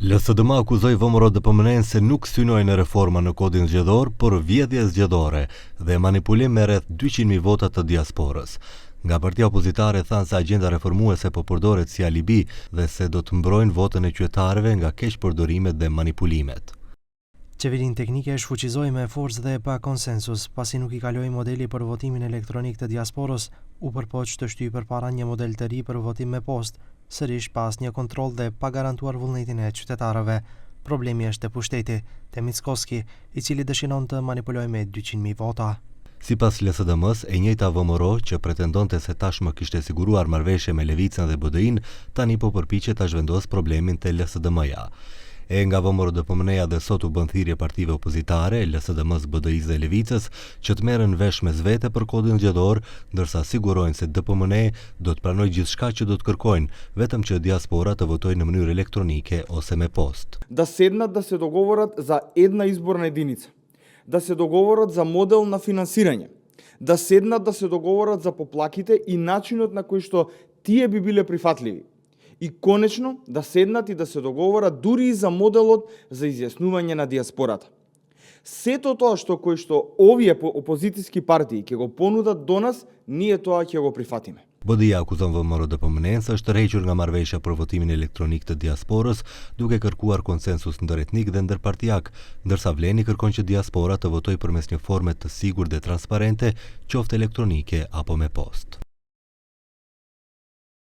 LSDM akuzoi VMRO-DPMN se nuk synoi në reforma në kodin zgjedhor, por vjedhje zgjedhore dhe manipulim me rreth 200.000 vota të diasporës. Nga partia opozitare thanë se agjenda reformuese po përdoret si alibi dhe se do të mbrojnë votën e qytetarëve nga keqpërdorimet dhe manipulimet. Qeverinë teknike e shfuqizoi me forcë dhe pa konsensus, pasi nuk i kaloi modeli për votimin elektronik të diasporës, u përpoq të shtyjë përpara një model të ri për votim me postë, sërish pas një kontroll dhe pa garantuar vullnetin e qytetarëve. Problemi është te pushteti, te Mickoski, i cili dëshiron të manipulojë me 200.000 vota. Sipas LSDM-s, e njëjta VMRO që pretendonte se tashmë kishte siguruar marrëveshje me Levicën dhe BDI-n, tani po përpiqet ta zhvendos problemin te LSDM-ja. E nga VMRO-DPMN-ja dhe sot u bën thirrje partive opozitare, LSDM-s, BDI-s dhe Levicës, që të merren vesh mes vete për kodin zgjedhor, ndërsa sigurojnë se DPMN do të pranojë gjithçka që do të kërkojnë, vetëm që диаспора të votojë në mënyrë elektronike ose me post. Да седнат да се договорат за една изборна единица, да се договорат за модел на финансирање, да седнат да се договорат за поплаките и начинот на кој што тие би биле прифатливи. И конечно да седнат и да се договорат дури и за моделот за изјаснување на диаспората. Сето тоа кој што овие опозицијски партии ќе го понудат до нас, ние тоа ќе го прифатиме. BDI akuzon VMRO-DPMN se është rrequr nga marrëveshja për votimin elektronik të diasporës, duke kërkuar konsensus ndëretnik dhe ndërpartiak, ndërsa Vleni kërkon që diaspora të votojë përmes një forme të sigurt dhe transparente, qoftë elektronike apo me post.